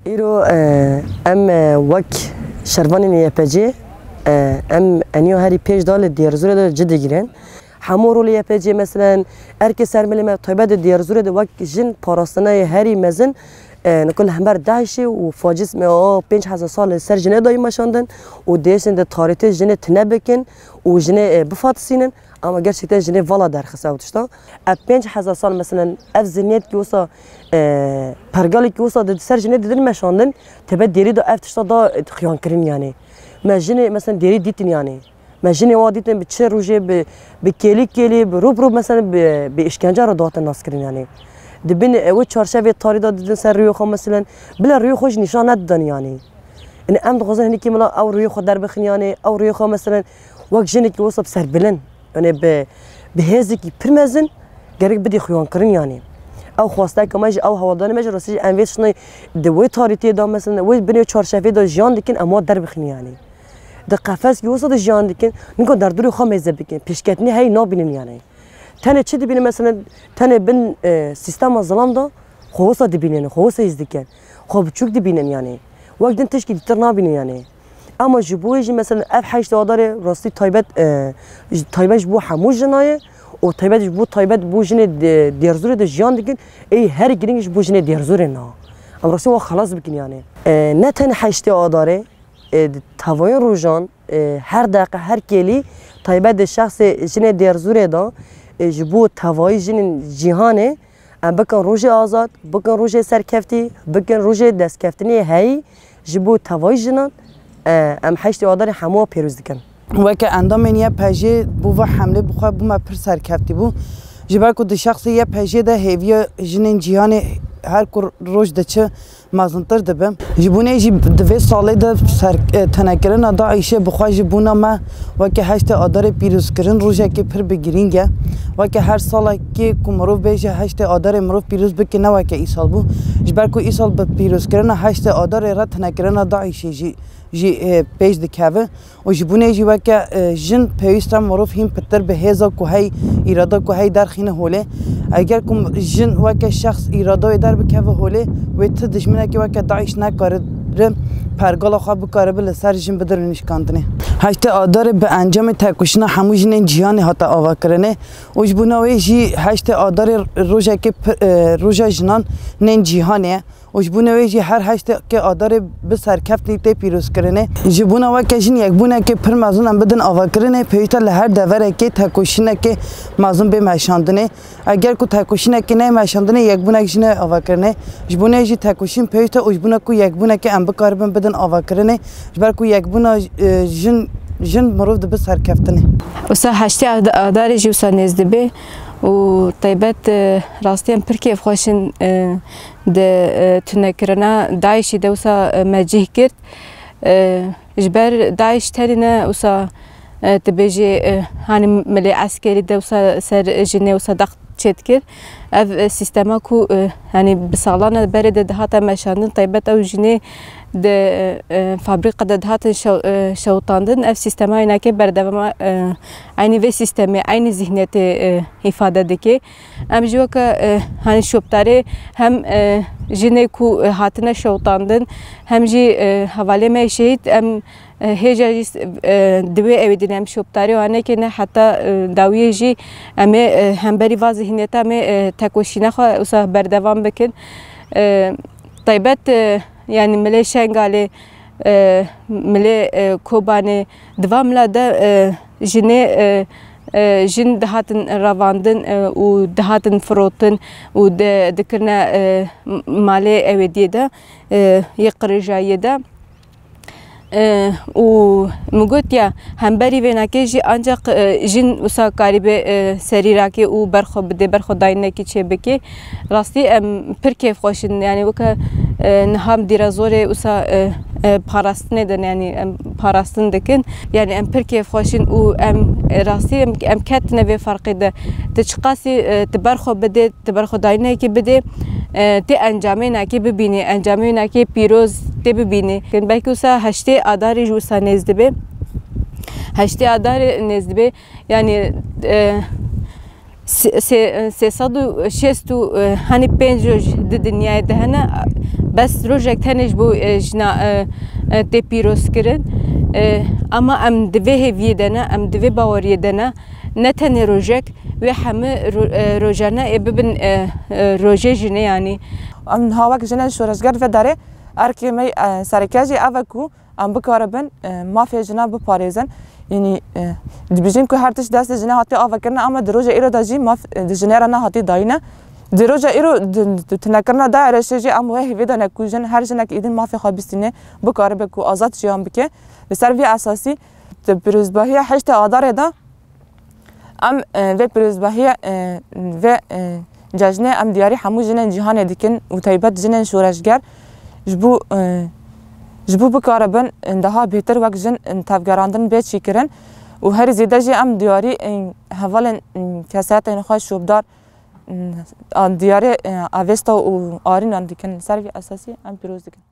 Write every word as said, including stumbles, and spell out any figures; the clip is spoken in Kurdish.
Îro, e, em, e, wek şervanên Y P G, e, em eniyo herî pêş de li Dêrzûrê de cih digirin. Hemû rolê Y P G, meselen, erkê ser milê me, taybet di Dêrzûrê de wek jin parastinayê herî mezin, e, niko li hember DAIŞê û faşîzmê a pênc hezar sal li ser jinê dayî meşandin û dêşin de tarîtê jinê tine bikin û jinê, e, bifatisînin. Ama gerçekten jinê vala derxist ew tişta. Ev pênc hezar sal, meselen, ev zihniyet ki wisa, e, pergalê ki wisa di ser jinê didin meşandin, tebe dêrî de ev tişta da, e, xiyan kirin yani. Me jinê, meselen, dêrî dîtin yani. Me jinê wa dîtin bi çi rojê, bi, bi kêlî kêlî, bi rû bi rû, meselen, bi, bi îşkence re dihatin nas kirin yani. Di bin, e, wê çarşevê tarî de didin ser rûyê xwe, meselen, bila rûyê xwe jî nîşan nedidan yani. Yani em dixwazin hinekî mila ew rûyê xwe derbixin yani, ew rûyê xwe, meselen, wek jinekî wisa bi serbilind, yani bi, bi hêzekî pir mezin gerek bidî xuyankirin yani. Ew xwesteke me jî, ew hevaldanê me jî, rastî jî em vê tiştine di wê tarîtiyê de, meselen, wê binê çarşevê de jiyan dikin, em wa derbixin yani. Di qefeskî wisa de jiyan dikin, niko derdorê xwe mêze bikin, pêşketinî heyî nabînin yani. Tenê çi dibînin, meselen, tenê bin, e, sîstema zilam de xwe wisa dibînin, xwe wisa hîs dikin. Xwe biçûk dibînin yani. Wek din tişkî dîtir nabînin yani. Ama ji bo wê jî, meselen, ev heştê Adarê rastî taybet, e, ji, taybet ji bo hemû jina ye û taybet ji bo, taybet bo jinê Dê-, Dêrzûrê de jiyan dikin, ê herî girîng ji bo jinê Dêrzûrê na. Em rastî wan xelas bikin yani. E, ne tenê heştê Adarê, e, di tevayîn rojan, e, her deqe, her kêlî, taybet di şexsê jinê Dêrzûrê de, e, ji bo tevayî jinên cîhanê, em bikin rojê azad, bikin rojê serkeftî, bikin rojê destkeftinê heyî ji bo tevayî jinan, e, em heştê Adarê hemû pêroz dikin. Weke endamên Y P G bo va hemlê bi xwe bûme pir serkeftî bû. Ji ber ku di şexsê Y P G de hêviya jinên cîhanê her ku roj diçe mezintir dibe. Ji bo nê jî di vê salê de ser, e, tenekirina DAIŞê bi xwe ji bona me weke heştê Adarê pîrozkirin rojekê pir bi girîng e. Weke her salekê ku mirov bêje heştê Adarê mirov pîroz bike, ne weke îsal bû. Ji ber ku îsal bi pîrozkirina heştê Adarê re tenekirina DAIŞê jî, jî, e, pêş dikeve. Û ji bunê jî weke, e, jin pêwîst e mirov hîn pitir bi hêza ku hey, îrada ku hey derxîne holê. Eger ku jin weke şexs îrada wê derbikeve holê, wê ti dijminekî weke DAIŞ nekare pergala xwe bikaribe li ser jin bidire nişkandinê. Heştê Adarê bi encamê tekoşîna hemû jinên cîhanê hate avakirinê û ji bona wê jî heştê Adarê rojekê pi-, e, roja jinan nên cîhanê ye. Û ji bona wê jî her heştê Adarê bi serkeftî tê pîrozkirinê. Ji bona weke jin yekbûnekê pir mezin em bidin avakirinê, pêwîst e li her deverekê tekoşînekê mezin bê meşandinê. Eger ku tekoşînekê neyê meşandinê, yekbûnek jî neyê avakirinê. Ji bona wê jî tekoşîn pêwîst e û ji bona ku yekbûnekê em bikaribin bidin avakirinê. Ji ber ku yekbûna, e, jin, jin mirov dibe serkeftinê. Wisa heştê Ad-, Adarê jî wisa nêz dibe û taybet, e, rastî em pir kêfxweş in, e, di, e, tunekirina DAIŞê de wisa, e, me cih girt. E, ji ber DAIŞ tenê ne wisa, e, tu bêjî, e, hanî milê eskerî de wisa ser jinê wisa dext çêdikir. Ev, e, sîstema ku, e, yanî bi salan e berê de dihate meşandin, taybet ew jinê di, e, fabrîka de dihatin şew-, e, şewitandin. Ev sîstema hinekê berdewam e, eynî vê sîstemê, eynî zihniyetê, e, îfade dike. Em jî weke, e, hanî şopdarê hem, e, jinê ku, e, hatine şewitandin, hem jî, e, hevalê me şehîd, em, e, hêja jî, e, di wê ewê de em şopdarê wan nekirine, heta, e, dawiyê jî em ê, e, hemberî va zihniyeta me, e, tekoşîna xwe wisa berdewam bikin. E, taybet, e, yanî milê Şengalê, e, milê, e, Kobanê, di va mila de, e, jinê, e, e, jin dihatin revandin, e, û dihatin firotin û di-, dikirine, e, m-, malê ewêdiyê de, e, yê qirêjayiyê de. E, û min got ya, hemberî vênakê jî ancaq, e, jin wisa karîbe, e, serî rake û berxwe bide, berxwedayînekî çêbike. Rastî em pir kêfxweş in, yanî weke, e, niha em dîrezorê wisa, e, e, parastinê de ne, yanî em parastin dikin. Yanî em pir kêfxweş in û em, e, rastî em, em ketine vê ferqê de. Tu çiqasî, e, tu berxwe bidê, tu berxwedayînekê bidê, e, tê encamênekê bibînî, encamênekê pîroz tê bibînî. Belkî wisa heştê Adarê jî wisa nêz dibe. Heştê Adarê nêz dibe. Yanî, e, sê-, sê-, sê sed û şêst û, e, hanî pênc roj di dinyayê de hene, Bes rojek tenê ji bo, e, jina, e, e, tê pîrozkirin. E, ama em di vê hêviyê de ne, em di vê baweriyê de ne. Ne tenê rojek, wê hemû ro-, e, rojane ê bibin, e, e, rojê jinê yanî. Em niha wek jinên şoreşger vê derê erkê me, e, sereke jî ev e ku em bikaribin, e, mafê jinan biparêzin. Yanî, e, dibêjin ku her tişt destê jinê hatiye avakirin, ama di roja îro de jî maf, e, di jinê re nehatî dayîne. Di roja îro di, di tunekirina dairê jî em wê hêvê dane ku jin, her jinek êdî mafê xwe bistîne, bikaribe ku azad jiyan bike. Li ser vî esasî di pîrozbahiya heştê Adarê de em, e, vê pîrozbahiyê, e, vê, e, cejnê em diyarî hemû jinên cîhanê dikin û taybet jinên şoreşger ji bo, e, ji bo bikaribin, e, daha bêhtir wek jin, e, tevgerandin bê çêkirin û herî zêde jî em diyarî, e, hevalên, e, kesayetên xwe şopdar, e, a diyarê, e, Avesta û Arînan dikin. Li ser vî esasî em pîroz dikin.